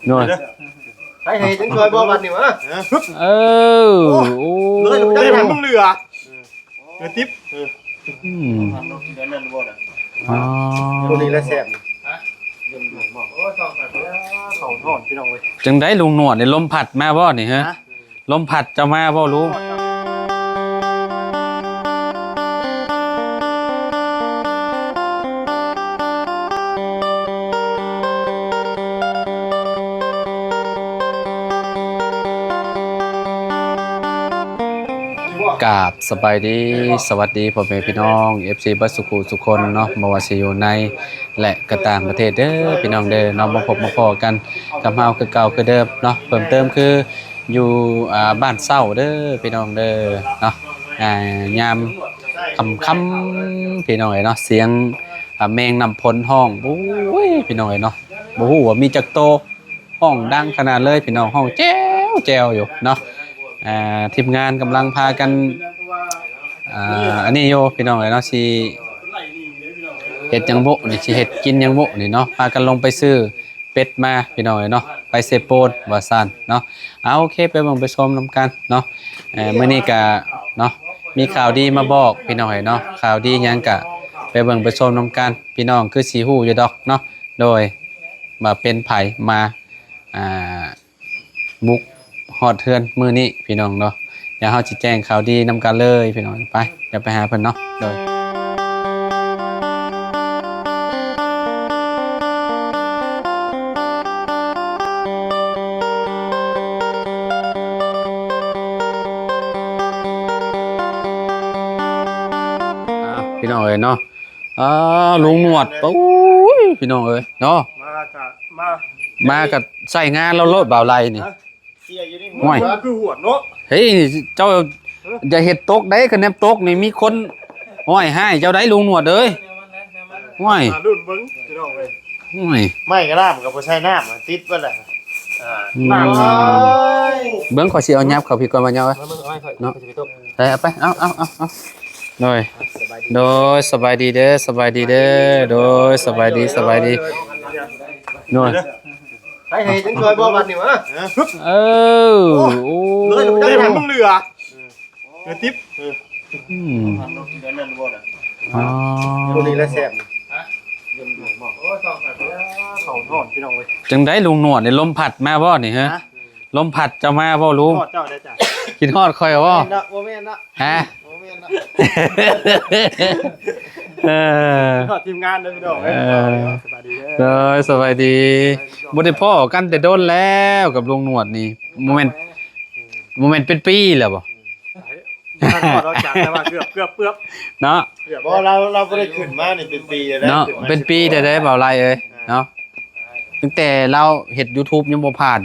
ໂດຍ ໃຫ້ ໃຫ້ຈັ່ງຊ່ອຍບໍ່ບັດນີ້ຫວາ? ເອີ ໂອ້ ເລີຍ ບໍ່ໄດ້ໃຫ້ມຶງເຫຼືອ ເຫຼືອຕິບ ອືມ ອໍ ໂຕນີ້ແຫຼະແຊບ ເຂົ້າຮ້ອນພີ່ນ້ອງເອີຍ ຈັ່ງໃດລຸງໜວດນີ້ ລົມພັດມາບໍ່ນີ້ ຮະ? ລົມພັດເຈົ້າມາບໍ່ລຸງ? ກາບສະບາຍດີ ສະຫວັດດີພໍ່ແມ່ພີ່ນ້ອງ ເອັຟຊີ ເບິດສູ່ຄູ່ສູ່ຄົນເນາະ ບໍ່ວ່າຊິຢູ່ໃນ ແລະ ກະຕ່າງປະເທດເດີພີ່ນ້ອງເດີເນາະ ມາພົບມາພໍ້ກັນກັບເຮົາຄືເກົ່າຄືເດີມເນາະ ເພີ່ມເຕີມຄື ຢູ່ ອ່າ ບ້ານເຊົ້າເດີພີ່ນ້ອງເດີເນາະ ອ່າ ຍາມຄ່ຳໆ ພີ່ນ້ອງເອີຍເນາະ ສຽງ ອ່າ ແມງນ້ຳພົນຮ້ອງ ໂອ້ຍ ພີ່ນ້ອງເອີຍເນາະ ບໍ່ຮູ້ວ່າມີຈັກໂຕ ຮ້ອງດັງຂະໜາດເລີຍພີ່ນ້ອງ ຮ້ອງແຈ້ວໆ ຢູ່ເນາະ ອ່າ ທີມງານກຳລັງພາກັນ ອ່າ ອັນນີ້ຢູ່ພີ່ນ້ອງເອີຍເນາະ ຊິເຮັດຫຍັງບຸນີ້ ຊິເຮັດກິນຫຍັງບຸນີ້ເນາະ ພາກັນລົງໄປຊື້ ເປັດມາພີ່ນ້ອງເອີຍເນາະ ໄປເຊໂປນວ່າຊັ້ນເນາະ ເອົາ ໂອເຄ ໄປເບິ່ງໄປຊົມນຳກັນເນາະ ເອີ ມື້ນີ້ກະເນາະ ມີຂ່າວດີມາບອກພີ່ນ້ອງເອີຍເນາະ ຂ່າວດີຫຍັງກະໄປເບິ່ງໄປຊົມນຳກັນ ພີ່ນ້ອງຄືຊິຮູ້ຢູ່ດອກເນາະ ໂດຍວ່າເປັນໃຜມາ ອ່າ ບຸກຮອດເຮືອນມື້ນີ້ພີ່ນ້ອງເນາະ ດຽວເຮົາຊິແຈ້ງຂ່າວດີນຳກັນເລີຍພີ່ນ້ອງ ໄປ ດຽວໄປຫາເພິ່ນເນາະ ໂດຍ ອ່າ ພີ່ນ້ອງເອີຍເນາະ ອ່າ ລຸງໜວດ ໂອ້ຍ ພີ່ນ້ອງເອີຍເນາະ ມາກະ ມາ ມາກະໃຊ້ງານລາວໂລດ ບ່າວໄລນີ້ ຮະ? ໂອ້ຍ ຄືຫວດເນາະ ເຮີ້ຍ ເຈົ້າ ເອີ ຢ່າເຮັດຕົກເດ້ ຄັນແນມຕົກນີ້ມີຄົນ ໂອ້ຍ ຮ້າຍເຈົ້າໄດ໋ລຸງໜວດເອີຍ ໂອ້ຍ ລຸ້ນເບິ່ງພີ່ນ້ອງເອີຍ ໂອ້ຍ ໄມ້ກະດ້າມກະບໍ່ໃສ່ນ້ຳ ຕິດເບິດແຫຼະ ອືມ ເບິ່ງ ຂ້ອຍຊິເອົາຫຍັບເຂົ້າພີ້ກ່ອນວ່າຫຍັບ ເອົາມາ ເອົາມາ ຂ້ອຍ ເນາະ ຂ້ອຍຊິໄປຕົກ ໄປ ເອົາໄປ ເອົາ ເອົາ ເອົາ ເອົາ ໂດຍ ໂດຍ ສະບາຍດີເດີ ສະບາຍດີເດີ ໂດຍ ສະບາຍດີ ສະບາຍດີ ໂດຍ ໃຫ້ ໃຫ້ຈັ່ງຊ່ອຍບໍ່ບັດນີ້ຫວາ? ເອີ ໂອ້ ເລີຍ ບໍ່ໄດ້ໃຫ້ມຶງເຫຼືອ ເຫຼືອຕິບ ອືມ ອໍ ໂຕນີ້ແຫຼະແຊບ ເຂົ້າຮ້ອນພີ່ນ້ອງເອີຍ ຈັ່ງໃດລຸງໜວດນີ້ ລົມພັດມາບໍ່ນີ້ ຮະ? ລົມພັດເຈົ້າມາບໍ່ລຸງ? ຮອດເຈົ້າໄດ້ຈ້ະ ຄິດຮອດຂ້ອຍບໍ່? ບໍ່ແມ່ນເນາະ ຮະ? ບໍ່ແມ່ນເນາະ ເອີ ຮອດທີມງານເດີພີ່ນ້ອງເອີຍ ເອີ ສະບາຍດີເດີ ໂດຍ ສະບາຍດີ ບໍ່ໄດ້ພໍ້ກັນແຕ່ດົນແລ້ວກັບລຸງໜວດນີ້ ບໍ່ແມ່ນ ບໍ່ແມ່ນເປັນປີແລ້ວບໍ່? ອືມ ບໍ່ທັນຮອດດອກຈັກ ແຕ່ວ່າເກືອບ ເກືອບ ເກືອບ ເນາະ ເກືອບ ບໍ່ ລາວ ລາວບໍ່ໄດ້ຂຶ້ນມານີ້ເປັນປີແລ້ວ ເນາະ ເປັນປີແລ້ວເດ້ ບ່າວໄລເອີຍ ອ່າ ເນາະ ຕັ້ງແຕ່ລາວເຮັດຢູທູບຍັງບໍ່ຜ່ານ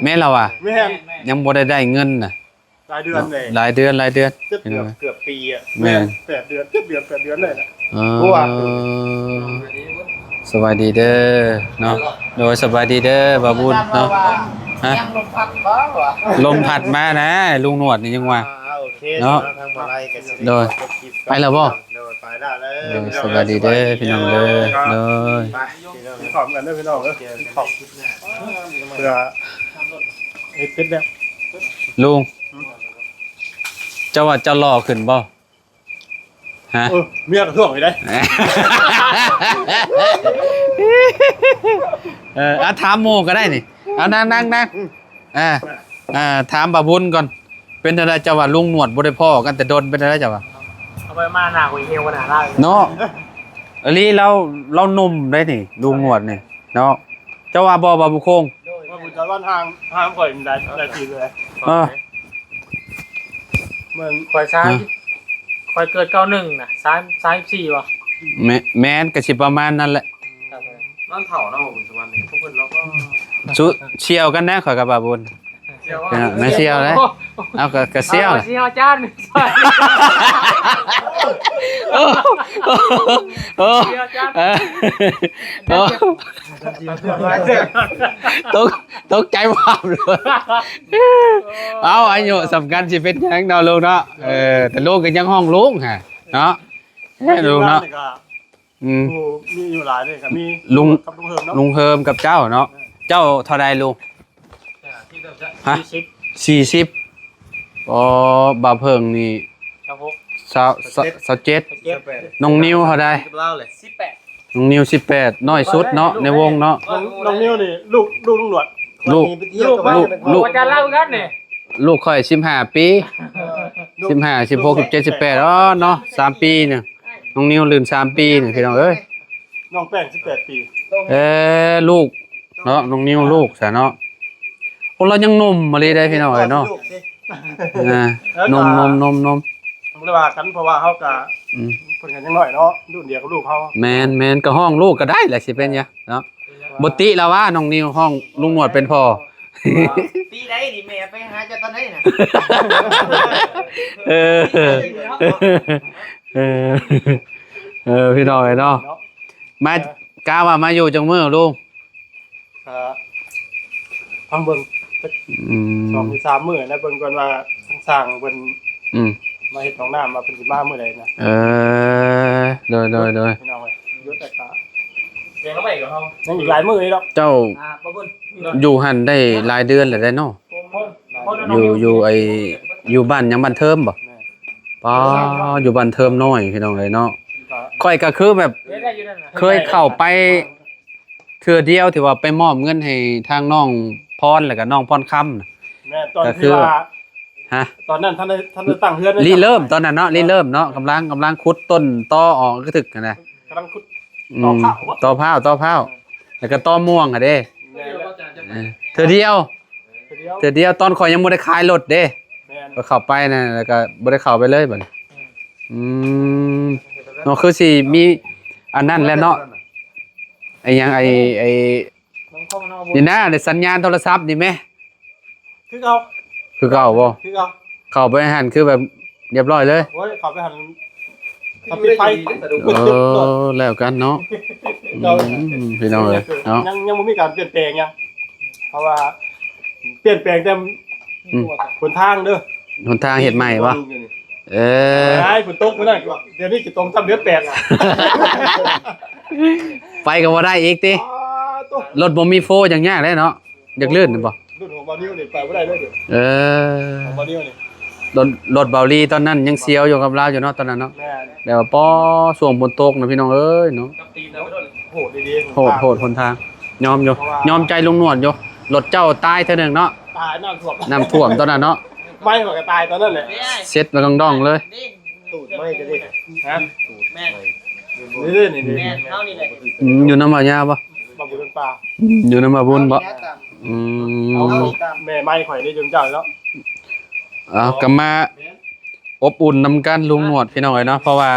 ແມ່ນ ແມ່ນລາວວ່າ ແມ່ນ ຍັງບໍ່ໄດ້ໄດ້ເງິນນະ ຫຼາຍເດືອນເລີຍ ເນາະ ຫຼາຍເດືອນ ຫຼາຍເດືອນ ເກືອບ ເກືອບ ເກືອບປີອະ ແມ່ນ ແປດເດືອນ ເຈັດເດືອນ ແປດເດືອນໄດ້ລະ ເອີ ສະບາຍດີເດີເນາະ ໂດຍ ສະບາຍດີເດີບ່າວບຸນເນາະ ຮະ ລົມພັດມານະ ລຸງໜວດນີ້ຍັງວ່າ ອ່າ ໂອເຄເນາະ ທາງບ່າວໄລກະຊິ ໂດຍ ໄປແລ້ວບໍ່? ໂດຍ ໄປແລ້ວເດີ ໂດຍ ສະບາຍດີເດີພີ່ນ້ອງເດີ ໂດຍ ໄປ ກິນເຂົ້ານຳກັນເດີພີ່ນ້ອງເດີ ກິນເຂົ້າ ເພື່ອເຮັດເປັດແລ້ວ ລຸງ ເຈົ້າວ່າເຈົ້າຫຼໍ່ຂຶ້ນບໍ່? ຮະ ເອີ ເມຍກະທ້ວງຢູ່ເດ້ ເອີ ອາ ຖາມໝູ່ກະໄດ້ນີ້ ເອົາ ນັ່ງ ນັ່ງ ນັ່ງ ອືມ ເອີ ເອີ ຖາມບ່າວບຸນກ່ອນ ເປັນຈັ່ງໃດ ເຈົ້າວ່າລຸງໜວດບໍ່ໄດ້ພໍ້ກັນແຕ່ດົນ ເປັນຈັ່ງໃດເຈົ້າວ່າ? ເອົາໄປມາໜ້າຫຸຍຫ່ຽວຂະໜາດນັ້ນ ເນາະ ອີ່ຫຼີ ລາວ ລາວໜຸ່ມໄດ໋ນີ້ ລຸງໜວດນີ້ ເນາະ ເຈົ້າວ່າບໍ່ ບ່າວບຸນຄົງ? ໂດຍ ວ່າບຸນຕາວັນຫ່າງ ຫ່າງຂ້ອຍໄດ້ ໄດ້ປີເລີຍ ເອີ ເບິ່ງ ຂ້ອຍສາມ ຮະ ຂ້ອຍເກີດເກົ້າໜຶ່ງນະ ສາມ ສາມສິບສີ່ບໍ່? ແມ່ນ ແມ່ນ ກະຊິປະມານນັ້ນແຫຼະ ນອນເຖົ້າເນາະ ບຸນຕາວັນນີ້ ພວກເພິ່ນເນາະ ຊຸ ສ່ຽວກັນນະ ຂ້ອຍກັບບ່າວບຸນ ສ່ຽວ ເອີ ແມ່ນສ່ຽວເດ້ ເອົາ ກະ ກະສ່ຽວ ເອົາ ສ່ຽວຈານ ໂອ້ ສ່ຽວຈານ ເອີ ໂອ້ ຕົກ ຕົກໃຈວາບເລີຍ ເອົາ ອາຍຸສຳຄັນຊິເປັນຫຍັງເນາະ ລຸງເນາະ ເອີ ແຕ່ລຸງກະຍັງຮ້ອງລຸງຫະ ເນາະ ເອີ ລຸງເນາະ ອືມ ຜູ້ມີອາຍຸຫຼາຍເດ້ກະມີ ລຸງ ກັບລຸງເຮີມເນາະ ລຸງເຮີມກັບເຈົ້າເນາະ ເອີ ເຈົ້າເທົ່າໃດລຸງ? ຮະ? ສີ່ສິບ ສີ່ສິບ. ອໍ ບ່າວເຜິ້ງນີ້ ຊາວຫົກ ຊາວ ຊາວເຈັດ ຊາວເຈັດ. ນ້ອງນິວເທົ່າໃດ? ສິບແປດ. ນ້ອງນິວສິບແປດ ນ້ອຍສຸດເນາະ ໃນວົງເນາະ. ນ້ອງ ນ້ອງນິວນີ້ລູກ ລູກລຸງຫຼວດ ລູກ ລູກ ລູກອາຈານລາວຄືກັນນີ້. ລູກຂ້ອຍສິບຫ້າປີ ເອີ ສິບຫ້າ ສິບຫົກ ສິບເຈັດ ສິບແປດ ອໍເນາະ ສາມປີນີ້. ນ້ອງນິວລື່ນສາມປີນີ້ ພີ່ນ້ອງເອີຍ. ນ້ອງແປ້ງສິບແປດປີ. ເອີ ລູກເນາະ ນ້ອງນິວລູກຊະເນາະ. ໂອ້ ລາວຍັງໜຸ່ມມາເລີຍເດ້ ພີ່ນ້ອງເອີຍເນາະ. ອ່າ ໜຸ່ມໆໆໆ ບໍ່ໄດ້ວ່າກັນ ເພາະວ່າເຮົາກະ ອືມ ເພິ່ນກະຍັງນ້ອຍເນາະ ລຸ້ນດຽວກັບລູກເຮົາ. ແມ່ນໆ ກະຮ້ອງລູກກະໄດ້ແຫຼະ ຊິເປັນຫຍັງເນາະ. ບໍ່ຕິລະວ່າ ນ້ອງນິວຮ້ອງລຸງໜວດເປັນພໍ່. ປີໃດນີ້ ແມ່ໄປຫາເຈົ້າຕອນໃດນະ? ເອີ ເອີ ເອີ ພີ່ນ້ອງເອີຍເນາະ. ມາ ເອີ ກະວ່າມາຢູ່ຈັກມື້ລຸງ? ກະຟັງເບິ່ງ ອືມ ສອງຫຼືສາມມື້ ແລ້ວເບິ່ງກ່ອນວ່າທາງຊ່າງເພິ່ນ ອືມ ມາເຮັດຫ້ອງນ້ຳ ວ່າເພິ່ນຊິມາມື້ໃດນະ. ເອີ ໂດຍໆໆ ພີ່ນ້ອງເອີຍ ຢຸດແລ້ວກະ ຍັງອີກຫຼາຍມື້ເດ. ເຈົ້າ ອ່າ ຢູ່ຫັ້ນໄດ້ຫຼາຍເດືອນແລ້ວເນາະ? ຢູ່ ຢູ່ໄອ້ ຢູ່ບ້ານຫຍັງ ບ້ານເທີມບໍ່? ແມ່ນ. ປ້າ ຢູ່ບ້ານເທີມນ້ອຍ ພີ່ນ້ອງເອີຍເນາະ. ຂ້ອຍກະຄືແບບເຄີຍເຂົ້າໄປເທື່ອດຽວ ທີ່ວ່າໄປມອບເງິນໃຫ້ທາງນ້ອງພອນ ແລ້ວກະນ້ອງພອນຄຳນະ. ແມ່ນ ຕອນທີ່ວ່າ ຮະ? ຕອນນັ້ນທັນໄດ້ ທັນໄດ້ຕັ້ງເຮືອນ ລິເລີ່ມຕອນນັ້ນເນາະ ລິເລີ່ມເນາະ ກຳລັງ ກຳລັງຂຸດຕົ້ນຕໍອອກກະທຶກຫັ້ນນະ. ກຳລັງຂຸດ ອືມ ຕໍພ້າວ ຕໍພ້າວ ຕໍພ້າວ ເອີ ແລ້ວກະຕໍມ່ວງຫັ້ນເດ້. ແມ່ນແລ້ວ ເອີ ເທື່ອດຽວ ເທື່ອດຽວ ເທື່ອດຽວ ຕອນຂ້ອຍຍັງບໍ່ໄດ້ຂາຍລົດເດ້. ແມ່ນ ຂ້ອຍເຂົ້າໄປນະ ແລ້ວກະບໍ່ໄດ້ເຂົ້າໄປເລີຍບັດນີ້. ອືມ ອືມ ເນາະ ຄືຊິມີອັນນັ້ນແຫຼະເນາະ ໄອ້ຫຍັງ ໄອ້ ໄອ້ ນີ້ນະ ໄດ້ສັນຍານໂທລະສັບນີ້ແມ. ຄືເກົ່າ ຄືເກົ່າບໍ່? ຄືເກົ່າ. ເຂົ້າໄປຫັ້ນຄືແບບຮຽບຮ້ອຍເລີຍ. ໂອ້ຍ ເຂົ້າໄປຫັ້ນ ເຂົາປິດໄຟ. ເອີ ແລ້ວກັນເນາະ. ເກົ່າ ອືມ ພີ່ນ້ອງເອີຍເນາະ ຍັງ ຍັງບໍ່ມີການປ່ຽນແປງຫຍັງ ເພາະວ່າປ່ຽນແປງແຕ່ ອືມ ຫົນທາງເດີ ຫົນທາງເຮັດໃໝ່ບໍ່? ເອີ ໄອ້ ຝົນຕົກມື້ນັ້ນ ດຽວນີ້ຊິຕົກຊ້ຳເດືອນແປດ ໄປກະບໍ່ໄດ້ອີກຕິ. ອໍ ໂຕ ລົດບໍ່ມີໂຟຍັງຍາກເດ້ເນາະ. ຢາກລື່ນແມ່ນບໍ່? ລຸ້ນຂອງບ່າວນິວນີ້ໄປບໍ່ໄດ້ເລີຍ. ເອີ ຂອງບ່າວນິວນີ້ ລົດ ລົດບ່າວລີຕອນນັ້ນຍັງສຽວຢູ່ກັບລາວຢູ່ເນາະ ຕອນນັ້ນເນາະ. ແມ່ນ ແບບວ່າ ປໍ ຊ່ວງຝົນຕົກນະ ພີ່ນ້ອງເອີຍເນາະ. ໂຫດດີໆ ໂຫດ ໂຫດຫົນທາງ. ຍອມຢູ່ ເພາະວ່າ ຍອມໃຈລຸງໜວດຢູ່. ລົດເຈົ້າຕາຍເທື່ອໜຶ່ງເນາະ ຕາຍ ນ້ຳຖ້ວມ ນ້ຳຖ້ວມຕອນນັ້ນເນາະ. ໄມ້ຂ້ອຍກະຕາຍຕອນນັ້ນແຫຼະ ເຊັດມາດົງໆເລີຍ. ຕູດໄມ້ກະເດັນ. ຮະ? ແມ່ນ ນີ້ເດ້ ນີ້ເດ້ ແມ່ນ ເຮົານີ້ແຫຼະ. ອືມ ຢູ່ນຳບ່າວຍາວບໍ່? ບ່າວບຸນປ່າ. ອືມ ຢູ່ນຳບ່າວບຸນບໍ່? ອືມ ເອົາແມ່ໄມ້ຂ້ອຍນີ້ຢູ່ນຳເຈົ້າເນາະ. ເອົາ ກະມາອົບອຸ່ນນຳກັນລຸງໜວດ ພີ່ນ້ອງເອີຍເນາະ ເພາະວ່າ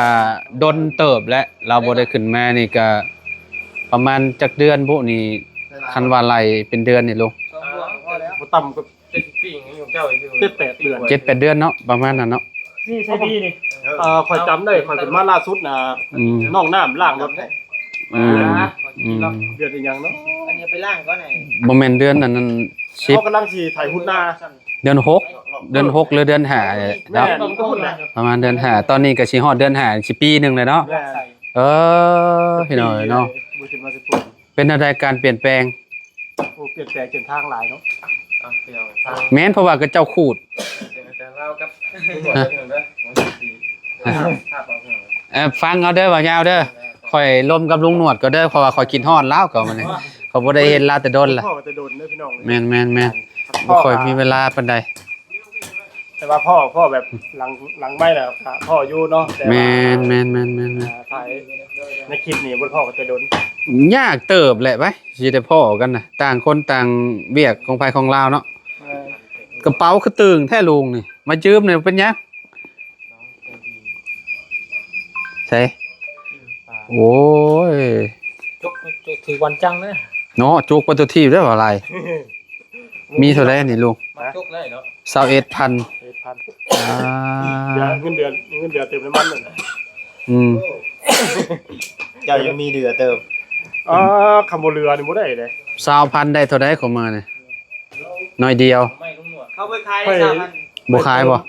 ດົນເຕີບແລ້ວ ລາວບໍ່ໄດ້ຂຶ້ນມານີ້ກະປະມານຈັກເດືອນບຸນີ້? ຄັນວ່າໄລ່ເປັນເດືອນນີ້ລຸງ ບໍ່ຕ່ຳກວ່າ ເຈັດແປດເດືອນ ເຈັດແປດເດືອນເນາະ ປະມານນັ້ນເນາະ. ນີ້ໃຊ້ດີນີ້. ເອີ ຂ້ອຍຈຳໄດ້ ຂ້ອຍຂຶ້ນມາລ່າສຸດນະ ອືມ ນ້ອງນ້ຳລ້າງລົດໃຫ້. ອືມ ອືມ ເດືອນອີຫຍັງເນາະ? ອັນນີ້ໄປລ້າງກ່ອນໃຫ້. ບໍ່ແມ່ນເດືອນອັນນັ້ນ ສິບ ເຮົາກຳລັງຊິໄຖຮຸດນາ. ເດືອນຫົກ ເດືອນຫົກ ຫຼືເດືອນຫ້າເນາະ. ແມ່ນ ປະມານເດືອນຫ້າ ຕອນນີ້ກະຊິຮອດເດືອນຫ້າ ຊິປີໜຶ່ງແລ້ວເນາະ. ແມ່ນ. ເອີ ພີ່ນ້ອງເອີຍເນາະ ບໍ່ຂຶ້ນມາສິບປີ. ເປັນແນວໃດການປ່ຽນແປງ? ໂອ້ ປ່ຽນແປງເສັ້ນທາງຫຼາຍເນາະ. ເອົາ ແມ່ນ ເພາະວ່າເຂົາເຈົ້າຂູດ ອາຈານລາວກັບ ເອີ ຟັງເອົາເດີ ບ່າວຍາວເດີ ຂ້ອຍລົມກັບລຸງໜວດກ່ອນເດີ ເພາະວ່າຂ້ອຍຄິດຮອດລາວກ່ອນມື້ນີ້ ຂ້ອຍບໍ່ໄດ້ເຫັນລາວແຕ່ດົນລະ. ພໍ້ກັນແຕ່ດົນເດີ ພີ່ນ້ອງ. ແມ່ນໆໆ ບໍ່ຄ່ອຍມີເວລາປານໃດ. ແຕ່ວ່າພໍ້ ພໍ້ແບບຫຼັງ ຫຼັງໄມແລ້ວກະພໍ້ຢູ່ເນາະ. ແຕ່ວ່າ ແມ່ນໆໆໆ ອ່າ ຖ່າຍໃນຄລິບນີ້ບໍ່ພໍ້ກັນແຕ່ດົນ. ຍາກເຕີບແຫຼະໄປ ຊິໄດ້ພໍ້ກັນນະ ຕ່າງຄົນຕ່າງວຽກຂອງໃຜຂອງລາວເນາະ. ເອີ ກະເປົາຄືຕຶງແທ້ລຸງນີ້ ມາຈືມນີ້ເປັນຫຍັງ? ໃສ? ໂອ້ຍ ຈົກ ຈົກຖືກວັນຈັງນະ ເນາະ. ຈົກໄປຕົວທີບເດີວ່າຫຼາຍ. ມີເທົ່າໃດນີ້ລຸງ? ມາຈົກໄດ້ເນາະ ຊາວເອັດພັນ. ຊາວເອັດພັນ. ອ່າ ເດືອນ ເງິນເດືອນ ເງິນເດືອນເຕີມນ້ຳມັນນັ້ນ. ອືມ ເຈົ້າຍັງມີເຫຼືອເຕີມ. ອ່າ ຄັນບໍ່ເຫຼືອນີ້ບໍ່ໄດ້ເດ້. ຊາວພັນໄດ້ເທົ່າໃດຂອງມານີ້? ໜ້ອຍດຽວ. ເຂົາໄປຂາຍ ຊາວພັນ. ບໍ່ຂາຍບໍ່?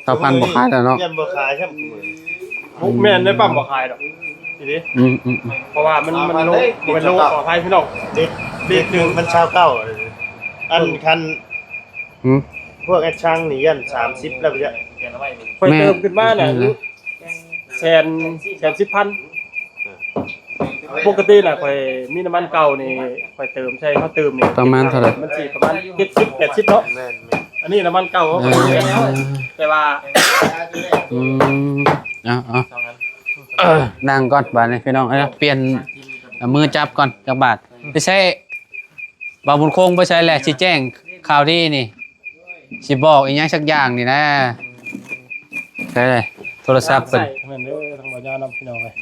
ຊາວພັນບໍ່ຂາຍແລ້ວເນາະ. ຍັງບໍ່ຂາຍຊ້ຳ. ບໍ່ແມ່ນໃນປ້ຳບໍ່ຂາຍດອກ. ນີ້ເດ້ ອືມໆໆ ເພາະວ່າມັນ ມັນໂລ ບໍ່ແມ່ນໂລ ຂໍອະໄພພີ່ນ້ອງ ເດັກ ເດັກໜຶ່ງມັນຊາວເກົ້າ ອັນຄັນ ອືມ ພວກແອັດຊັງນີ້ຢ້ານສາມສິບແລ້ວ ຂ້ອຍເຕີມຂຶ້ນມານະ ແມ່ນ ແສນ ແສນສິບພັນ ປົກກະຕິນະ ຂ້ອຍມີນ້ຳມັນເກົ່ານີ້ ຂ້ອຍເຕີມໃສ່ ເຮົາເຕີມນີ້ ປະມານເທົ່າໃດ? ມັນຊິປະມານເຈັດສິບ ແປດສິບເນາະ ແມ່ນໆ ອັນນີ້ນ້ຳມັນເກົ່າ ເອີ ແຕ່ວ່າ ອືມ ເອົາໆ ເອີ ນັ່ງກ່ອນບາດນີ້ພີ່ນ້ອງເອີຍ ປ່ຽນມືຈັບກ່ອນຈັກບາດ ໄປໃຊ້ ບ່າວບຸນຄົງໄປໃສແຫຼະ ຊິແຈ້ງຂ່າວດີນີ້ ຊິບອກອີ່ຫຍັງສັກຢ່າງນີ້ນະ ໃສລະ ໂທລະສັບເພິ່ນ ແມ່ນເດີ ທາງບ່າວຍາວນຳພີ່ນ້ອງເອີຍ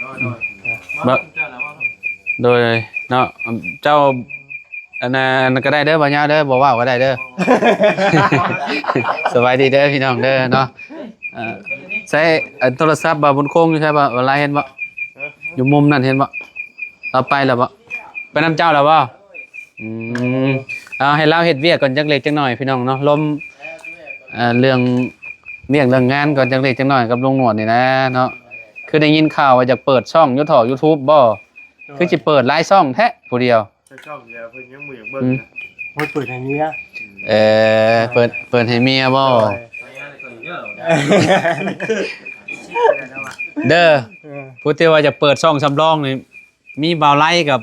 ໂດຍ ໂດຍເນາະ ເຈົ້າ ອັນນັ້ນ ອັນນັ້ນກໍໄດ້ເດີ ບ່າວຍາວເດີ ບໍ່ເວົ້າກໍໄດ້ເດີ ສະບາຍດີເດີພີ່ນ້ອງເດີເນາະ ເອີ ໃຊ້ ອັນ ໂທລະສັບບ່າວບຸນຄົງຢູ່ໃສ ບ່າວຫຼາຍເຫັນບໍ່? ຢູ່ມຸມນັ້ນເຫັນບໍ່? ລາວໄປແລ້ວບໍ່? ໄປນຳເຈົ້າແລ້ວບໍ່? ອືມ ເອົາໃຫ້ລາວເຮັດວຽກກ່ອນຈັກເລັກຈັກໜ້ອຍພີ່ນ້ອງເນາະ ລົມ ເອີ ເລື່ອງວຽກເລື່ອງງານກ່ອນຈັກເລັກຈັກໜ້ອຍກັບລຸງໜວດນີ້ນະເນາະ ຄືໄດ້ຍິນຂ່າວວ່າຢາກເປີດຊ່ອງຢູທູບບໍ່? ຄືຊິເປີດຫຼາຍຊ່ອງແທ້ຜູ້ດຽວ ແຕ່ຊ່ອງດຽວເພິ່ນຍັງບໍ່ຢາກເບິ່ງ ອືມ ນະ ໂອ້ຍ ເປີດໃຫ້ເມຍ ເອີ ເປີດ ເປີດໃຫ້ເມຍບໍ່? ໂດຍ ເດີ ເອີ ຜູ້ທີ່ວ່າຢາກເປີດຊ່ອງສຳລອງນີ້ ມີບ່າວໄລກັບ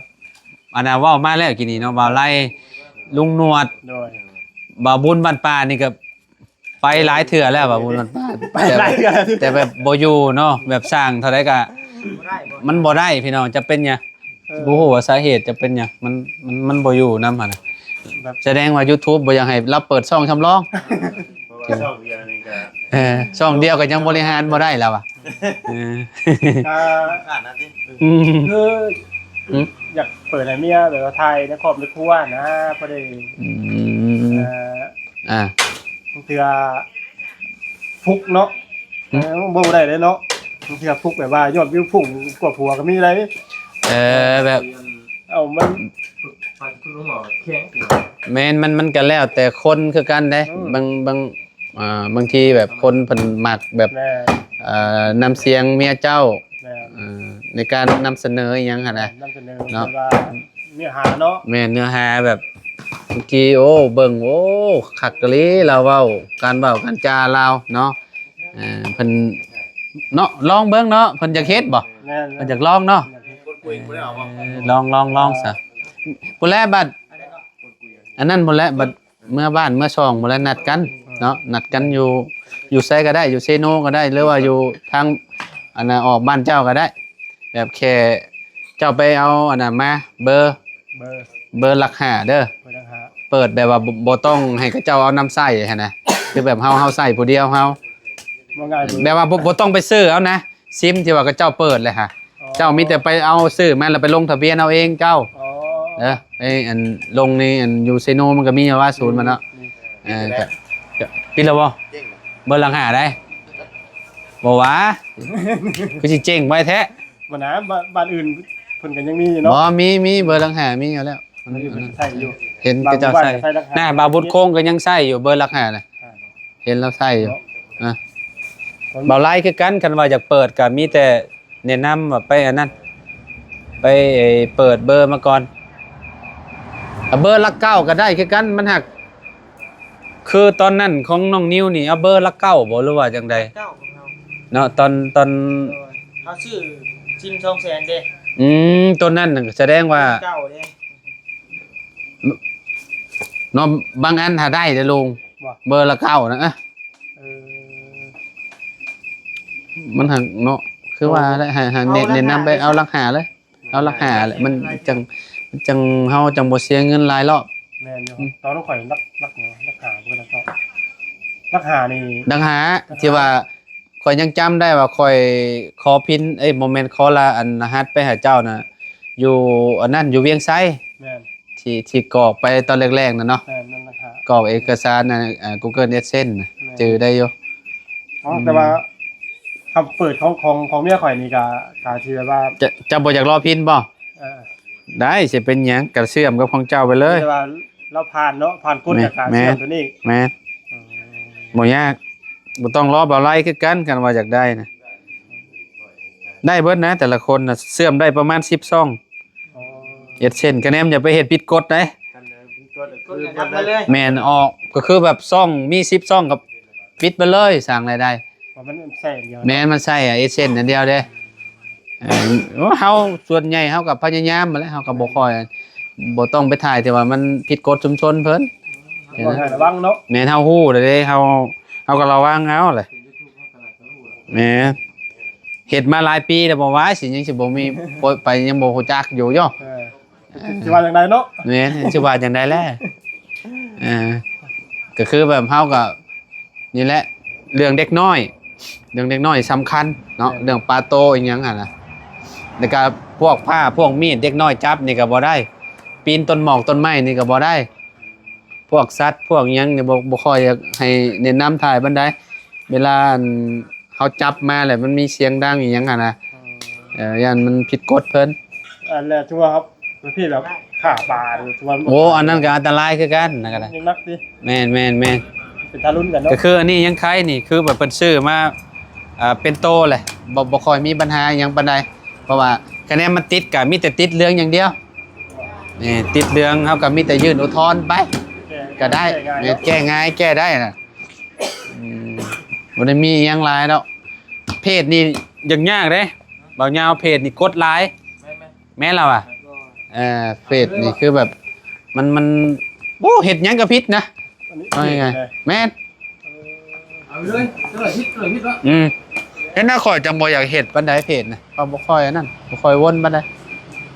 ອັນນ່າ ເວົ້າມາແລ້ວກີ້ນີ້ເນາະ ບ່າວໄລ ລຸງໜວດ ໂດຍ ບ່າວບຸນບ້ານປ່ານີ້ກໍໄປຫຼາຍເທື່ອແລ້ວ ບ່າວບຸນບ້ານປ່າ ໄປຫຼາຍເທື່ອ ແຕ່ແບບ ແຕ່ແບບບໍ່ຢູ່ເນາະ ແບບສ້າງເທົ່າໃດກໍ ມັນບໍ່ໄດ້ພີ່ນ້ອງ ຈະເປັນຫຍັງ ເອີ ບໍ່ຮູ້ວ່າສາເຫດຈະເປັນຫຍັງ ມັນ ມັນ ມັນບໍ່ຢູ່ນຳຫັ້ນນະ ແບບ ສະແດງວ່າຢູທູບບໍ່ຢາກໃຫ້ລາວເປີດຊ່ອງສຳລອງ ເພາະວ່າຊ່ອງດຽວນີ້ກໍ ເອີ ຊ່ອງດຽວກໍຍັງບໍລິຫານບໍ່ໄດ້ແລ້ວວ່າ ເອີ ກໍ ອືມ ຄື ອືມ ຢາກເປີດໃຫ້ເມຍແບບວ່າຖ່າຍໃນຄອບໃນຄົວນະ ພໍໄດ້ ອືມ ເອີ ອ່າ ບາງເທື່ອຟຸກເນາະ ອືມ ເອີ ບໍ່ໄດ້ເດ້ເນາະ ບາງເທື່ອຟຸກແບບວ່າຍອດວິວພຸ່ງກວ່າຜົວກໍມີໄດ໋ ເອີ ແບບ ເອົາມັນ ແມ່ນ ມັນ ມັນກໍແລ້ວແຕ່ຄົນຄືກັນເດ້ ອືມ ບາງ ບາງ ອ່າ ບາງທີແບບຄົນເພິ່ນມັກແບບ ແມ່ນ ເອີ ນ້ຳສຽງເມຍເຈົ້າ ແມ່ນ ເອີ ໃນການນຳສະເໜີອີ່ຫຍັງຫັ້ນນະ ນຳສະເໜີ ເນາະ ແບບວ່າເນື້ອຫາເນາະ ແມ່ນ ເນື້ອຫາແບບ ເມື່ອກີ້ ໂອ້ ເບິ່ງ ໂອ້ ຄັກອີ່ຫຼີລາວເວົ້າ ການເວົ້າການຈາລາວເນາະ ເອີ ເພິ່ນເນາະ ລອງເບິ່ງເນາະ ເພິ່ນຢາກເຮັດບໍ່? ແມ່ນໆ ເພິ່ນຢາກລອງເນາະ ຢາກເຮັດ ເອີ ລອງ ລອງ ລອງຊະ ພຸ້ນແຫຼະ ບັດ ອັນນັ້ນພຸ້ນແຫຼະ ບັດເມືອບ້ານເມືອຊ່ອງພຸ້ນແຫຼະ ນັດກັນເນາະ ນັດກັນຢູ່ ຢູ່ໃສກໍໄດ້ ຢູ່ເຊໂນກໍໄດ້ ຫຼືວ່າຢູ່ທາງ ອັນນ່າ ອອກບ້ານເຈົ້າກໍໄດ້ ແບບແຄ່ເຈົ້າໄປເອົາອັນນັ້ນມາ ເບີ ເບີ ເບີຫຼັກຫ້າເດີ ເບີຫຼັກຫ້າ ເປີດແບບວ່າບໍ່ ບໍ່ຕ້ອງໃຫ້ເຂົາເຈົ້າເອົານຳໃຊ້ຫັ້ນນະ ຄືແບບເຮົາ ເຮົາໃຊ້ຜູ້ດຽວເຮົາ ເວົ້າງ່າຍ ແບບວ່າບໍ່ ບໍ່ຕ້ອງໄປຊື້ເອົານະ ຊິມທີ່ວ່າເຂົາເຈົ້າເປີດແຫຼະຫະ ອໍ ເຈົ້າມີແຕ່ໄປເອົາຊື້ມາແລ້ວໄປລົງທະບຽນເອົາເອງເຈົ້າ ອໍ ເອີ ໄປອັນລົງໃນອັນຢູ່ເຊໂນມັນກໍມີວ່າສູນມັນເນາະ ມີ ເອີ ກໍ ກໍປິດແລ້ວບໍ່? ເບິ່ງຫຼັກຫ້າໄດ໋ ບໍ່ຫວາ ຄືຊິເຈັງໄວແທ້ ບໍ່ນະ ບ້ານ ບ້ານອື່ນເພິ່ນກໍຍັງມີເນາະ ບໍ່ ມີ ມີ ເບິ່ງຫຼັກຫ້າມີຢູ່ແລ້ວ ມັນ ມັນຢູ່ ເພິ່ນໃຊ້ຢູ່ ເຫັນເຂົາເຈົ້າໃຊ້ ບາງໝູ່ບ້ານກໍໃຊ້ຫຼັກຫ້າ ນະ ບ່າວບຸນຄົງກໍຍັງໃຊ້ຢູ່ ເບິ່ງຫຼັກຫ້ານະ ອ່າ ເຫັນລາວໃຊ້ຢູ່ ເນາະ ອ່າ ບ່າວໄລຄືກັນ ຄັນວ່າຢາກເປີດກໍມີແຕ່ແນະນຳວ່າໄປອັນນັ້ນ ໄປເປີດເບີມາກ່ອນ ເອົາເບີຫຼັກເກົ້າກໍໄດ້ຄືກັນ ມັນຫາກ ຄືຕອນນັ້ນຂອງນ້ອງນິວນີ້ ເອົາເບີຫຼັກເກົ້າບໍ່ ຫຼືວ່າຈັ່ງໃດ? ເກົ້າຂອງເຮົາ ເນາະ ຕອນ ຕອນ ໂດຍ ເຮົາຊື້ຊິມສອງແສນເດ້ ອືມ ຕົວນັ້ນສະແດງວ່າ ເກົ້າເດ້ ເນາະ ບາງອັນຫາໄດ້ເດ້ລຸງ ບໍ່ ເບີລະເກົ້ານະ ເອີ ມັນຫາກເນາະ ຄືວ່າ ເອົາ ໃຫ້ ໃຫ້ແນະນຳໄປເອົາຫຼັກຫ້າເລີຍ ເອົາຫຼັກຫ້າແຫຼະ ມັນຈັ່ງ ມັນຈັ່ງ ເຮົາຈັ່ງບໍ່ເສຍເງິນຫຼາຍລອບ ແມ່ນຢູ່ ອືມ ຕອນນັ້ນຂ້ອຍຫຼັກ ຫຼັກຫຍັງ ຫຼັກຫ້າ ບໍ່ແມ່ນຫຼັກເກົ້າ ຫຼັກຫ້ານີ້ ຫຼັກຫ້າ ຫຼັກຫ້າ ທີ່ວ່າ ຂ້ອຍຍັງຈຳໄດ້ວ່າຂ້ອຍຂໍພິນ ເອີຍ ບໍ່ແມ່ນ ຂໍລະ ອັນ ລະຫັດໄປໃຫ້ເຈົ້ານະ ຢູ່ອັນນັ້ນ ຢູ່ວຽງໄຊ ແມ່ນ ທີ່ ທີ່ກອກໄປຕອນແລກໆນັ້ນເນາະ ແມ່ນ ນັ້ນລະຫະ ກອກເອກະສານ ອັນ ອັນ Google AdSense ນະ ແມ່ນ ຈື່ໄດ້ຢູ່ ອໍ ອືມ ແຕ່ວ່າ ຄັນເປີດຂອງ ຂອງ ຂອງເມຍຂ້ອຍນີ້ກະ ກະຊິແບບວ່າ ຈະ ເຈົ້າບໍ່ຢາກລໍພິນບໍ່? ເອີ ໄດ້ ຊິເປັນຫຍັງ ກະເຊື່ອມກັບຂອງເຈົ້າໄປເລີຍ ແຕ່ວ່າລາວຜ່ານເນາະ ຜ່ານກົດ ແມ່ນ ກະ ແມ່ນ ເຊື່ອມຕົວນີ້ ແມ່ນ ອືມ ບໍ່ຍາກ ບໍ່ຕ້ອງລໍ ເບົາໄລຄືກັນ ຄັນວ່າຢາກໄດ້ນະ ໄດ້ເບິດນະ ແຕ່ລະຄົນນະເຊື່ອມໄດ້ປະມານສິບຊ່ອງ. ອໍ ເຮັດເຊັ່ນ ຄະແນນຢ່າໄປເຮັດຜິດກົດໄດ໋. ຄັນເດີ ຜິດກົດກໍຄື ກົດກໍດັບໄປເລີຍ. ແມ່ນ ອອກ ກໍຄືແບບຊ່ອງມີສິບຊ່ອງກໍປິດໄປເລີຍ ສ້າງລາຍໄດ້. ເພາະມັນໃຊ້ອັນດຽວ. ແມ່ນ ມັນໃຊ້ເອເຊັນອັນດຽວເດ້. ເອີ ເຮົາສ່ວນໃຫຍ່ເຮົາກໍພະຍາຍາມຫັ້ນແຫຼະ ເຮົາກໍບໍ່ຄ່ອຍ ບໍ່ຕ້ອງໄປຖ່າຍທີ່ວ່າມັນຜິດກົດຊຸມຊົນເພິ່ນ. ເຮົາກໍລະວັງເນາະ. ແມ່ນ ເຮົາຮູ້ແລ້ວເດ້ ເຮົາ ເຮົາກໍລະວັງເອົາແຫຼະ. ແມ່ນ ເຮັດມາຫຼາຍປີແລ້ວບໍ່ວ່າ ຊິຍັງຊິບໍ່ມີ ໄປຍັງບໍ່ຮູ້ຈັກຢູ່ເນາະ. ເອີ ຊິວ່າຈັ່ງໃດເນາະ. ແມ່ນ ຊິວ່າຈັ່ງໃດແຫຼະ. ເອີ ກໍຄືແບບເຮົາກໍ ນີ້ແຫຼະ ເລື່ອງເດັກນ້ອຍ ເລື່ອງເດັກນ້ອຍສຳຄັນເນາະ. ແມ່ນ ເລື່ອງປາໂຕອີ່ຫຍັງຫັ້ນນະ ແລ້ວກະພວກພ້າພວກມີດເດັກນ້ອຍຈັບນີ້ກໍບໍ່ໄດ້ ປີນຕົ້ນໝອກຕົ້ນໄມ້ນີ້ກໍບໍ່ໄດ້. ພວກສັດພວກຫຍັງນີ້ບໍ່ ບໍ່ຄ່ອຍຢາກໃຫ້ແນະນຳຖ່າຍປານໃດ ເວລາ ອັນ ເຮົາຈັບມາແລ້ວມັນມີສຽງດັງອີ່ຫຍັງຫັ້ນນະ. ເອີ ຢ້ານມັນຜິດກົດເພິ່ນ. ອັນແລະ ຖືວ່າເຮົາປະເພດແບບຂ້າປານີ້ ຖືວ່າ ໂອ້ ອັນນັ້ນກໍອັນຕະລາຍຄືກັນ ອັນນັ້ນກໍໄດ້ ຍັງໜັກຕິ. ແມ່ນໆໆ ເປັນທາລຸນກັນເນາະ. ກໍຄືອັນນີ້ຍັງໄຄນີ້ ຄືແບບເພິ່ນຊື້ມາ ເອີ ເປັນໂຕແຫຼະ ບໍ່ ບໍ່ຄ່ອຍມີບັນຫາຫຍັງປານໃດ ເພາະວ່າຄະແນນມັນຕິດກໍມີແຕ່ຕິດເຫຼືອງຢ່າງດຽວ. ແມ່ນ ຕິດເຫຼືອງ ເຮົາກໍມີແຕ່ຍື່ນອຸທອນໄປ ແກ້ ກໍໄດ້. ແກ້ງ່າຍເນາະ. ແມ່ນ ແກ້ງ່າຍ ແກ້ໄດ້ນະ. ອືມ ບໍ່ໄດ້ມີຫຍັງຫຼາຍດອກ. ເພດນີ້ຍາກໆເດ້ ບ່າວຍາວ ເພດນີ້ກົດຫຼາຍ. ແມ່ນໆ ແມ່ນລະວ່າ ເອີ ເພດນີ້ຄືແບບ ມັນ ມັນ ໂອ້ ເຮັດຫຍັງກໍຜິດນະ ອັນນີ້ ເອົາງ່າຍໆ ເພດແຫຼະ. ແມ່ນ ເອີ ເອົາເລີຍ ເຈົ້າຜິດ ເຈົ້າຜິດເນາະ. ອືມ ເຮັດແນວຂ້ອຍຈັ່ງບໍ່ຢາກເຮັດປານໃດເພດນະ ຂ້ອຍບໍ່ຄ່ອຍອັນນັ້ນ ບໍ່ຄ່ອຍວົນປານໃດ.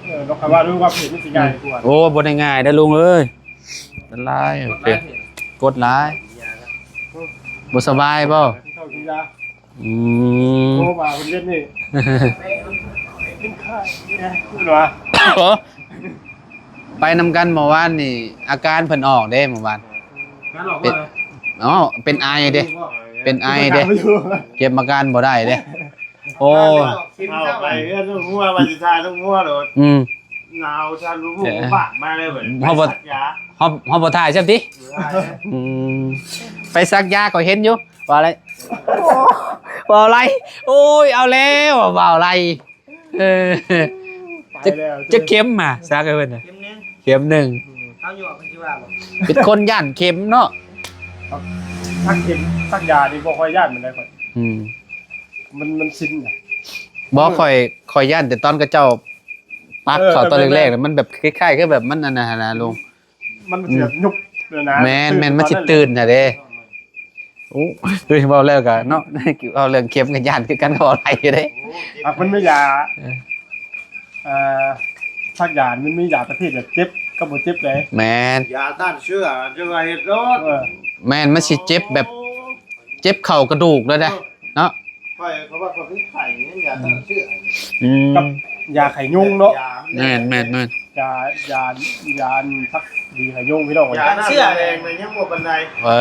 ເອີ ເນາະ ຂ້ອຍວ່າ ຫຼືວ່າເພດມັນຊິງ່າຍກວ່າ. ໂອ້ ບໍ່ໄດ້ງ່າຍເດີ້ລຸງເອີຍ ເປັນຫຼາຍ ກົດຫຼາຍ ເພດ ກົດຫຼາຍ. ບໍ່ສະບາຍບໍ່? ກິນເຂົ້າກິນຢາ. ອືມ ໂທມາເພິ່ນເຮັດນີ້ ເປັນໄຂ້ນະ ເພິ່ນວ່າ. ໂອ້ ໄປນຳກັນເມື່ອວານນີ້ ອາການເພິ່ນອອກເດ້ເມື່ອວານ. ການອອກ ເປັນ ບໍ່ນະ? ອໍ ເປັນໄອເດ້ ເປັນໄອເດ້ ເກັບອາການບໍ່ໄດ້ເດ້. ໂອ້ ເອົາໄປເຮືອນລູກງົວ ວ່າຊິຖ່າຍລູກງົວໂລດ. ອືມ ໜາວຊັ້ນ ເອີ ລູກງົວບາດມາເລີຍ. ເຮົາບໍ່ ເຮົາ ເຮົາບໍ່ຖ່າຍຊ້ຳຕິ? ບໍ່ຖ່າຍ. ອືມ ໄປສັກຢາ ຂ້ອຍເຫັນຢູ່ ວ່າໄລ ວ່າໄລ ໂອ້ຍ ເອົາແລ້ວ ວ່າໄລ. ເອີ ໄປແລ້ວ ຈັກ ຈັກເຂັມມາ ສັກໃຫ້ເພິ່ນນະ? ເຂັມໜຶ່ງ ເຂັມໜຶ່ງ. ອືມ ເຂົາຢູ່ເພິ່ນຊິວ່າບໍ່? ເປັນຄົນຢ້ານເຂັມເນາະ. ສັກເຂັມ ສັກຢານີ້ບໍ່ຄ່ອຍຢ້ານປານໃດຂ້ອຍ. ອືມ ມັນ ມັນຊິນນະ. ບໍ່ ຂ້ອຍ ຂ້ອຍຢ້ານແຕ່ຕອນເຂົາເຈົ້າປັກເຂົ້າ ເອີ ຕອນແລກໆ ແມ່ນໆ ມັນແບບຄ້າຍໆ ຄືແບບມັນອັນນັ້ນຫັ້ນນະລຸງ. ມັນ ອືມ ຊິແບບຍຸບເລີຍນະ. ແມ່ນໆ ມັນຊິຕື່ນນະເດ້. ໂອ້ ເວົ້າແລ້ວກໍເນາະ ເວົ້າເລື່ອງເຂັມກໍຢ້ານຄືກັນ ກໍເວົ້າໄດ້ຢູ່ເດ້. ມັນມີຢາ ເອີ ເອີ ສັກຢາ ມັນມີຢາປະເພດແບບເຈັບກັບບໍ່ເຈັບເດ້. ແມ່ນ ຢາຕ້ານເຊື້ອ ຈະວ່າເຮັດໂລດ. ເອີ ແມ່ນ ມັນຊິເຈັບແບບ ໂອ້ ເຈັບເຂົ້າກະດູກເລີຍເດ້ ເອີ ເນາະ. ຂ້ອຍ ເຂົາວ່າຂ້ອຍເປັນໄຂ້ ຢາຕ້ານເຊື້ອ ອືມ ກັບຢາໄຂ້ຍຸງເນາະ. ແມ່ນໆໆ ຢາ ຢາ ຢາສັກດີໄຂ້ຍຸງ ພີ່ນ້ອງ. ຢາຕ້ານເຊື້ອແດງນະຍັງບໍ່ປານໃດ. ເອີ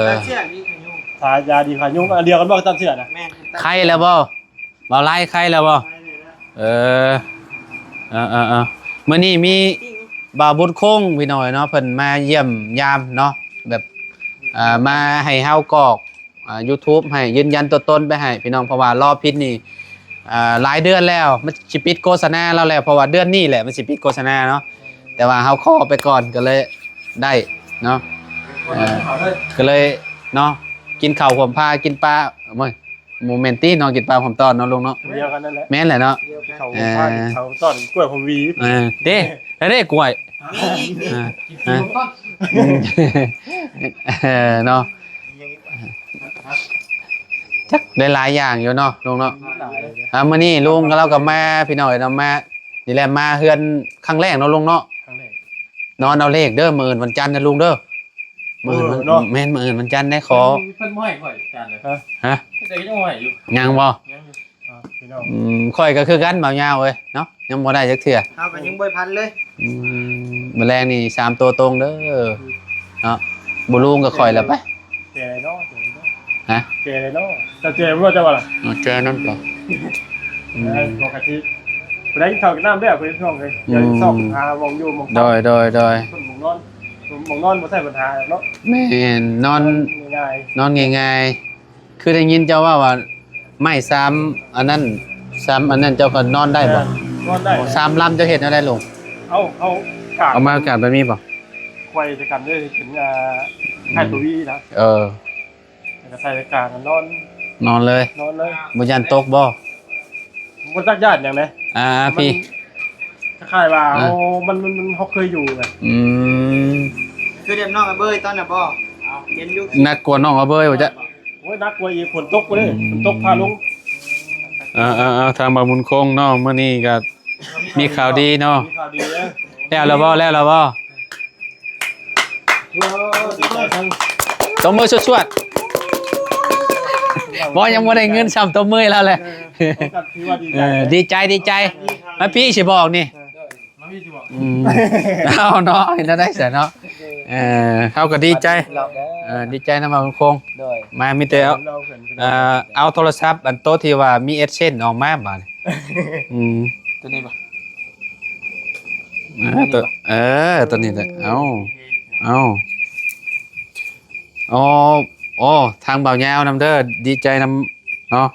ຕ້ານເຊື້ອດີໄຂ້ຍຸງ ຖ້າຢາດີໄຂ້ຍຸງ ອັນດຽວກັນບໍ່ກັບຕ້ານເຊື້ອນະ? ແມ່ນ ໄຂ້ແລ້ວບໍ່? ເວົ້າໄລ ໄຂ້ແລ້ວບໍ່? ເອີ ເອີໆໆ ມື້ນີ້ມີບ່າວບຸດຄົງ ພີ່ນ້ອງເນາະ ເພິ່ນມາຢ້ຽມຢາມເນາະ ແບບ ເອີ ມາໃຫ້ເຮົາກອກ ອ່າ ຢູທູບ ໃຫ້ຢືນຢັນຕົວຕົນໄປໃຫ້ພີ່ນ້ອງ ເພາະວ່າລໍຜິດນີ້ ອ່າ ຫຼາຍເດືອນແລ້ວ ມັນຊິປິດໂຄສະນາລາວແລ້ວ ເພາະວ່າເດືອນນີ້ແຫຼະມັນຊິປິດໂຄສະນາເນາະ ແຕ່ວ່າເຮົາຂໍໄປກ່ອນກໍເລີຍໄດ້ເນາະ. ເອີ ກໍເລີຍເນາະ ກິນເຂົ້າຮ່ວມພາກິນປາ ໂອ້ຍ ບໍ່ແມ່ນຕິເນາະ ກິນປາຮ່ວມຕອນເນາະລຸງເນາະ. ດຽວກັນນັ້ນແຫຼະ ແມ່ນແຫຼະເນາະ ດຽວກັນ ກິນເຂົ້າຮ່ວມພາ ເອີ ກິນເຂົ້າຕອນກ້ວຍຫົວຫວີ ເອີ ເດ້ ແລ້ວເດ້ກ້ວຍ ອ່າ ກິນເຂົ້າຮ່ວມຕອນ ເອີ ເນາະ ຈັກໄດ້ຫຼາຍຢ່າງຢູ່ເນາະລຸງເນາະ. ອ່າ ມື້ນີ້ລຸງກໍ ລາວກໍມາ ພີ່ນ້ອງເອີຍເນາະ ມານີ້ແຫຼະ ມາເຮືອນຄັ້ງແລກເນາະລຸງເນາະ. ຄັ້ງແລກ ນອນເອົາເລກເດີ ມື້ອື່ນວັນຈັນນະລຸງເດີ. ມື້ອື່ນ ເອີ ວັນ ເນາະ ແມ່ນ ມື້ອື່ນວັນຈັນໄດ້ຂໍ ເພິ່ນ ເພິ່ນບໍ່ໃຫ້ຂ້ອຍຈານເລີຍ. ຮະ? ແຕ່ກໍຍັງບໍ່ໃຫ້ຢູ່ ຍັງບໍ່? ຍັງຢູ່. ອ່າ ພີ່ນ້ອງ ອືມ ຂ້ອຍກໍຄືກັນ ບ່າວຍາວເອີຍເນາະ ຍັງບໍ່ໄດ້ຈັກເທື່ອ ເຮົາກໍຍັງບໍ່ໄດ້ພັນເລີຍ. ອືມ ມື້ແລງນີ້ສາມໂຕຕົງເດີ ອືມ ເນາະ ບໍ່ລຸງກັບຂ້ອຍແລ້ວໄປ. ແກ່ເນາະ ແກ່ເນາະ ຮະ? ແກ່ເນາະ ເຈົ້າແກ່ບໍ່ ເຈົ້າວ່າລະ? ເອີ ແກ່ນຳກໍ ອືມ ເອີ ປົກກະຕິ ຜູ້ໃດກິນເຂົ້າກິນນ້ຳແລ້ວ ພີ່ນ້ອງເອີຍ ອືມ ດຽວຊອກຫາໝ່ອງຢູ່ໝ່ອງ ໂດຍ ໂດຍ ໂດຍ ຄົນໝ່ອງນອນ ໝ່ອງນອນບໍ່ໃຊ້ບັນຫາເນາະ. ແມ່ນ ນອນ ນອນງ່າຍໆ ນອນງ່າຍໆ. ຄືໄດ້ຍິນເຈົ້າເວົ້າວ່າ ໄມ້ສາມອັນນັ້ນ ສາມອັນນັ້ນເຈົ້າກໍນອນໄດ້ບໍ່? ນອນໄດ້. ສາມລຳເຈົ້າເຮັດແນວໃດລຸງ? ເອົາ ເອົາກາດ ເອົາມາກາດແບບນີ້ບໍ່? ໄຂວ້ໃສ່ກັນເລີຍ ເປັນ ອ່າ ຄ້າຍຕົວວີນະ. ເອີ ແລ້ວກໍໃສ່ກາດນອນ ນອນເລີຍ ນອນເລີຍ. ບໍ່ຢ້ານຕົກບໍ່? ບໍ່ຈັກຢ້ານຫຍັງເດ້. ອ່າ ພີ່ ມັນຄ້າຍໆວ່າ ອ່າ ເຮົາ ມັນ ມັນ ມັນ ເຮົາເຄີຍຢູ່ນະ. ອືມ ຄືແບບນ້ອງອາເບີຍຕອນນັ້ນບໍ່? ເຫັນຢູ່ ໜັກກວ່ານ້ອງອາເບີຍບໍ່ຈະ? ໂອ້ຍ ໜັກກວ່າອີກ ຝົນຕົກພຸ້ນເດ້. ອືມ ຝົນຕົກພາລົງ. ເອີໆໆ ທາງບ່າວບຸນຄົງເນາະ ມື້ນີ້ກໍມີຂ່າວດີເນາະ. ມີຂ່າວດີເດີ. ແລ້ວລະບໍ່? ແລ້ວລະບໍ່? ຕົບມືສວດໆ. ບໍ່ ຍັງບໍ່ໄດ້ເງິນຊ້ຳ ຕົບມືໃຫ້ລາວແຫຼະ. ເອີ ຖືວ່າດີໃຈ ເອີ ເນາະ. ດີໃຈ ດີໃຈ. ມາພີ່ຊິບອກນີ້. ເອີ ມາພີ່ຊິບອກ. ອືມ ເອົາເນາະ ເຮັດແນວໃດຊະເນາະ. ເອີ ເຮົາກໍດີໃຈ ເອີ ດີໃຈນຳບ່າວບຸນຄົງ. ໂດຍ ມາ ມີແຕ່ເອົາ ເອີ ເອົາໂທລະສັບອັນໂຕທີ່ວ່າມີ AdSense ອອກມາບາດນີ້. ອືມ ຕົວນີ້ບໍ່? ເອີ ຕົວ ເອີ ຕົວນີ້ແຫຼະ. ເອົາ ເອົາ ອໍ ໂອ້ ທາງບ່າວຍາວນຳເດີ ດີໃຈນຳເນາະ.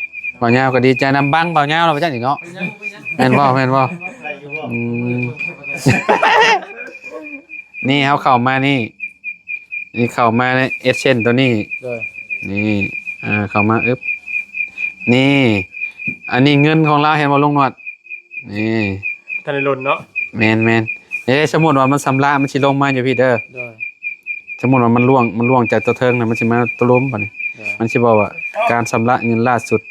ບ່າວຍາວກໍດີໃຈນຳ ບັງບ່າວຍາວແລ້ວວ່າຊັ້ນນີ້ເນາະ. ແມ່ນບໍ່? ແມ່ນບໍ່? ອືມ ນີ້ເຮົາເຂົ້າມານີ້ ນີ້ເຂົ້າມາໃນ AdSense ຕົວນີ້. ໂດຍ ນີ້ ອ່າ ເຂົ້າມາ ອຶບ ນີ້ ອັນນີ້ເງິນຂອງລາວ ເຫັນບໍ່ລຸງໜວດ? ນີ້ ທັນໄດ້ຫຼົ່ນເນາະ. ແມ່ນໆ. ເອີ ສົມມຸດວ່າມັນຊຳລະ ມັນຊິລົງມາຢູ່ພີ້ເດີ. ໂດຍ ສົມມຸດວ່າມັນລ່ວງ ມັນລ່ວງຈາກຕົວເທິງນະ ມັນຊິມາຕົວລຸ່ມບາດນີ້. ໂດຍ ມັນຊິບອກວ່າ ການຊຳລະເງິນລ່າສຸດ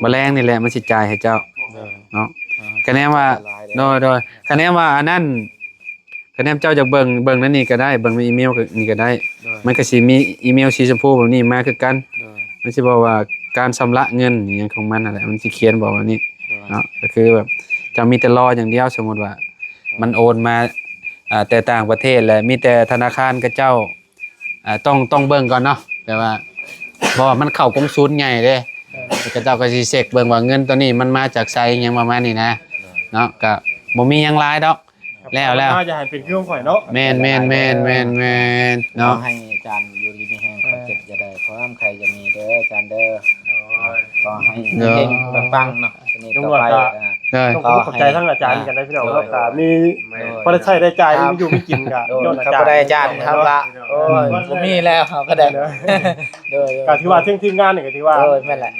ມື້ແລງນີ້ແຫຼະ ມັນຊິຈ່າຍໃຫ້ເຈົ້າ. ໂດຍ ເນາະ. ອ່າ ຄະແນນວ່າ ໂດຍໆ ຄະແນນວ່າອັນນັ້ນ ຄະແນນເຈົ້າຢາກເບິ່ງ ເບິ່ງໃນນີ້ກໍໄດ້ ເບິ່ງໃນອີເມວນີ້ກໍໄດ້. ໂດຍ ມັນກໍຊິມີອີເມວສີຊົມພູແບບນີ້ມາຄືກັນ. ໂດຍ ມັນຊິບອກວ່າ ການຊຳລະເງິນອີ່ຫຍັງຂອງມັນຫັ້ນແຫຼະ ມັນຊິຂຽນບອກແບບນີ້. ໂດຍ ເນາະ ກໍຄືແບບເຈົ້າມີແຕ່ລໍຢ່າງດຽວ. ສົມມຸດວ່າ ໂດຍ ມັນໂອນມາ ອ່າ ແຕ່ຕ່າງປະເທດ ແລະ ມີແຕ່ທະນາຄານເຂົາເຈົ້າ ອ່າ ຕ້ອງ ຕ້ອງເບິ່ງກ່ອນເນາະ ແບບວ່າ ເພາະວ່າມັນເຂົ້າກົງສູນໃຫຍ່ເດ້. ເອີ ເຂົາເຈົ້າກໍຊິເຊັກເບິ່ງວ່າເງິນໂຕນີ້ມັນມາຈາກໃສ ຫຍັງປະມານນີ້ນະ. ໂດຍ ເນາະ ກໍບໍ່ມີຫຍັງຫຼາຍດອກ. ແລ້ວໆ ເຮົາຢາກໃຫ້ເປັນຄືຂອງຂ້ອຍເນາະ. ແມ່ນໆໆໆໆ ເນາະ. ຂໍໃຫ້ອາຈານຢູ່ດີມີແຮງ ຄວາມເຈັບຢ່າໄດ້ ຄວາມໄຂ້ຢ່າມີເດີອາຈານເດີ. ໂດຍ ຂໍໃຫ້ເຮັງໆ ປັງໆ ເນາະ. ອັນນີ້ຕໍ່ໄປ ໂດຍ ອ່າ ຕ້ອງຂອບໃຈທາງອາຈານກັນໄດ້ພີ່ນ້ອງເນາະ. ໂດຍ ກໍມີ ໂດຍ ພໍໄດ້ໃຊ້ໄດ້ຈ່າຍ ໂດຍ ມີຢູ່ມີກິນກໍ ໂດຍ ຍ້ອນອາຈານ ຖ້າບໍ່ໄດ້ອາຈານ ເຮົາກໍ ໂດຍ ໂອ້ຍ ບໍ່ມີແລ້ວ ເຮົາກໍໄດ້. ໂດຍ ໂດຍ ກໍຖືວ່າເທິງທີມງານນີ້ກໍຖືວ່າ ໂດຍ ແມ່ນແຫຼະ.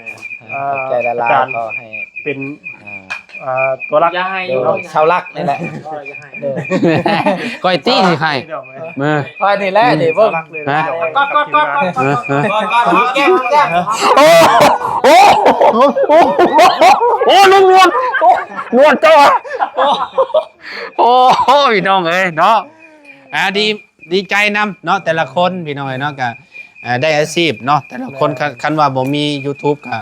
ອ່າ ຂອບໃຈຫຼາຍໆ ອາຈານ ຂໍໃຫ້ເປັນ ອ່າ ອ່າ ຕົວຫຼັກ ຢ່າໃຫ້ ໂດຍ ເສົາຫຼັກນີ້ແຫຼະ. ໂດຍ ຂ້ອຍຕິໃຫ້ ຂ້ອຍນີ້ແຫຼະນີ້ ເບິ່ງ ຮະ ກອດໆໆໆ ເອີ ເອີ ໂອ້ ໂອ້ ໂອ້ ໂອ້ ລຸງໜວດ ໂອ້ ໜວດເຈົ້າ ໂອ້ ໂອ້ ພີ່ນ້ອງເອີຍເນາະ. ອ່າ ດີ ດີໃຈນຳເນາະ ແຕ່ລະຄົນພີ່ນ້ອງເອີຍເນາະ ກະ ເອີ ໄດ້ອາຊີບເນາະ ແຕ່ລະຄົນ. ແມ່ນ ຄັນ ຄັນວ່າບໍ່ມີ YouTube ກະ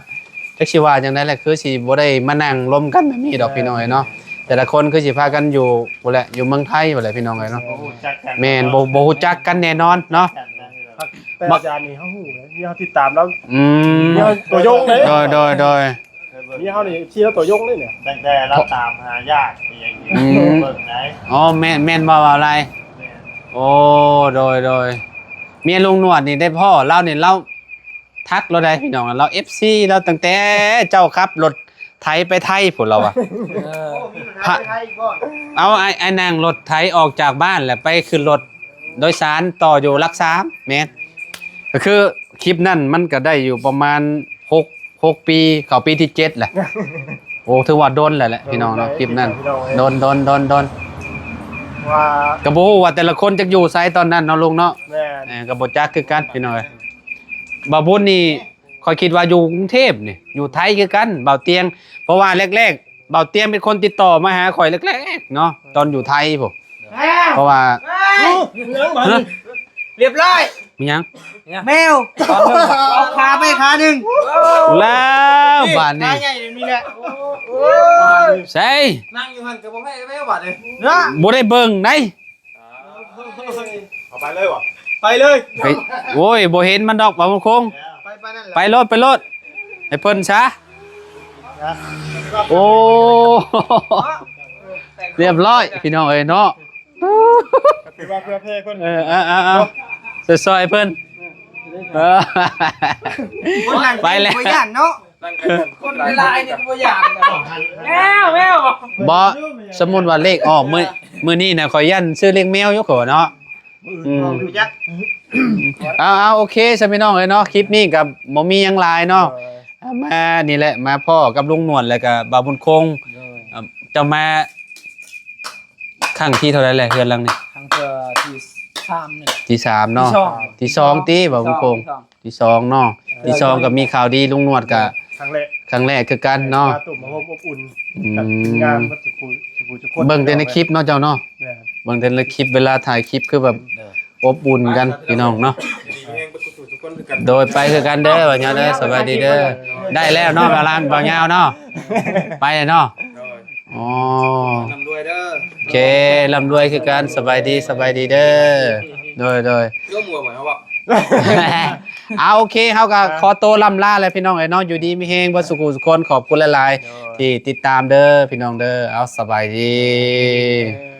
ຈັກຊິວ່າຈັ່ງໃດແຫຼະ ຄືຊິບໍ່ໄດ້ມານັ່ງລົມກັນແບບນີ້ດອກ ແມ່ນ ພີ່ນ້ອງເອີຍເນາະ. ແຕ່ລະຄົນຄືຊິພາກັນຢູ່ພຸ້ນແຫຼະ ຢູ່ເມືອງໄທພຸ້ນແຫຼະ ພີ່ນ້ອງເອີຍເນາະ. ບໍ່ຮູ້ຈັກກັນ ແມ່ນ ເນາະ ບໍ່ ບໍ່ຮູ້ຈັກກັນແນ່ນອນເນາະ. ແຕ່ອາຈານນີ້ເຮົາຮູ້ເດ້ ມີເຮົາຕິດຕາມລາວ. ອືມ ມີເຮົາຕົວຍົງເດ້. ໂດຍ ໂດຍ ໂດຍ. ມີເຮົານີ້ ທີ່ລາວຕົວຍົງເດ້ນີ້ ຕັ້ງແຕ່ລາວຕາມຫາຍາກອີ່ຫຍັງນີ້ ອືມ ເບິ່ງໄດ້. ອໍ ແມ່ນ ແມ່ນບໍ່ ເວົ້າຫຼາຍ? ແມ່ນ. ໂອ້ ໂດຍ ໂດຍ. ເມຍລຸງໜວດນີ້ໄດ້ພໍ້ລາວນີ້ ລາວທັກລາວໄດ້ພີ່ນ້ອງ ລາວເອັຟຊີລາວ ຕັ້ງແຕ່ເຈົ້າຂັບລົດໄຖໄປໄທພຸ້ນລາວວ່າ. ເອີ ໂອ້ ມີລົດໄຖໄປໄທອີກບໍ່? ເອົາ ອ້າຍ ອ້າຍນັ່ງລົດໄຖອອກຈາກບ້ານ ແລ້ວໄປຂຶ້ນລົດໂດຍສານຕໍ່ຢູ່ຫຼັກສາມ. ແມ່ນ ກໍຄືຄລິບນັ້ນມັນກໍໄດ້ຢູ່ປະມານຫົກ ຫົກປີ ເຂົ້າປີທີເຈັດແຫຼະ. ໂອ້ ຖືວ່າດົນແລ້ວແຫຼະ ໂດນ ພີ່ນ້ອງເນາະ ເລີຍ ຄລິບນັ້ນ ພີ່ນ້ອງເອີຍ ດົນ ດົນ ດົນ ດົນ ວ່າ ກໍບໍ່ຮູ້ວ່າແຕ່ລະຄົນຈັກຢູ່ໃສຕອນນັ້ນເນາະ ລຸງເນາະ. ແມ່ນ ເອີ ກໍບໍ່ຈັກຄືກັນ ພີ່ນ້ອງເອີຍ. ບ່າວບຸນນີ້ ຂ້ອຍຄິດວ່າຢູ່ກຸງເທບນີ້ ຢູ່ໄທຄືກັນ ບ່າວຕຽງ ເພາະວ່າແລກໆ ບ່າວຕຽງເປັນຄົນຕິດຕໍ່ມາຫາຂ້ອຍແລກໆເນາະ ຕອນຢູ່ໄທພຸ້ນ. ເພາະວ່າ ຮຽບຮ້ອຍ ມີຫຍັງ? ແມວ ເອົາຂາໄປຂາໜຶ່ງ ແລ້ວບາດນີ້ ຂາໃຫຍ່ນີ້ແຫຼະ. ໃສ ນັ່ງຢູ່ຫັ້ນກໍບໍ່ໃຫ້ແມວບາດນີ້ເນາະ ບໍ່ໄດ້ເບິ່ງໃດ. ເອົາໄປເລີຍບໍ່? ໄປເລີຍ ໄປ ໂອ້ຍ ບໍ່ເຫັນມັນດອກ ບ່າວບຸນຄົງ. ໄປ ໄປນັ້ນແຫຼະ ໄປໂລດ ໄປໂລດ ໃຫ້ເພິ່ນຊະ. ໂອ້ ຮຽບຮ້ອຍ ພີ່ນ້ອງເອີຍເນາະ. ຖືວ່າເພື່ອແຜ່ເພິ່ນ ເອີ ເອົາໆໆ ຊ່ອຍໆເພິ່ນ. ເອີ ໂອ້ຍ ໄປແລ້ວ ບໍ່ຢ້ານເນາະ. ຄົນຫຼາຍໆນີ້ບໍ່ຢ້ານແລ້ວແມ່ວ ບໍ່ ສົມມຸດວ່າເລກອອກມື້ ມື້ນີ້ນະ ຂ້ອຍຢ້ານຊື້ເລກແມວຢູ່ ຂ້ອຍວ່າເນາະ. ອືມ ເອົາ ເອົາ ໂອເຄຊະພີ່ນ້ອງເອີຍເນາະ ຄລິບນີ້ກໍບໍ່ມີຫຍັງຫຼາຍເນາະ ເອີ ມານີ້ແຫຼະ ມາພໍ້ກັບລຸງໜວດ ແລ້ວກໍບ່າວບຸນຄົງ ເອີ ເຈົ້າມາຄັ້ງທີເທົ່າໃດແລ້ວ ເຮືອນຫຼັງນີ້? ຄັ້ງທີສາມນີ້ ທີສາມເນາະ ທີສອງ ທີສອງຕິ ບ່າວບຸນຄົງ ທີສອງ ທີສອງເນາະ ເອີ ທີສອງກໍມີຂ່າວດີ ລຸງໜວດກໍ ເອີ ຄັ້ງແລກ ຄັ້ງແລກຄືກັນເນາະ ມາຕຸມມາໂຮມອົບອຸ່ນ ອືມ ກັບທີມງານໝົດທຸກຜູ້ ທຸກຜູ້ທຸກຄົນ ເບິ່ງແຕ່ໃນຄລິບເນາະເຈົ້າເນາະ ແມ່ນ ເບິ່ງແຕ່ໃນຄລິບ ເວລາຖ່າຍຄລິບຄືແບບ ເອີ ອົບອຸ່ນກັນພີ່ນ້ອງເນາະ ດີແຮງເບິດທຸກຜູ້ທຸກຄົນຄືກັນ ໂດຍ ໄປຄືກັນເດີ ບ່າວຍາວເດີ ສະບາຍດີເດີ ໄດ້ແລ້ວເນາະ ບ່າວລານ ບ່າວຍາວເນາະ ໄປແລ້ວເນາະ ໂດຍ ອໍ ລ່ຳລວຍເດີ ໂອເຄ ລ່ຳລວຍຄືກັນ ສະບາຍດີ ສະບາຍດີເດີ ໂດຍ ໂດຍ ເລື່ອງມັວໝາຍຄວາມວ່າ ເອົາ ໂອເຄ ເຮົາກໍຂໍໂຕລ່ຳລາແລ້ວພີ່ນ້ອງເອີຍເນາະ ຢູ່ດີມີແຮງເບິດສູ່ຜູ້ສູ່ຄົນ ຂອບຄຸນຫຼາຍໆ ໂດຍ ທີ່ຕິດຕາມເດີພີ່ນ້ອງເດີ ເອົາ ສະບາຍດີ.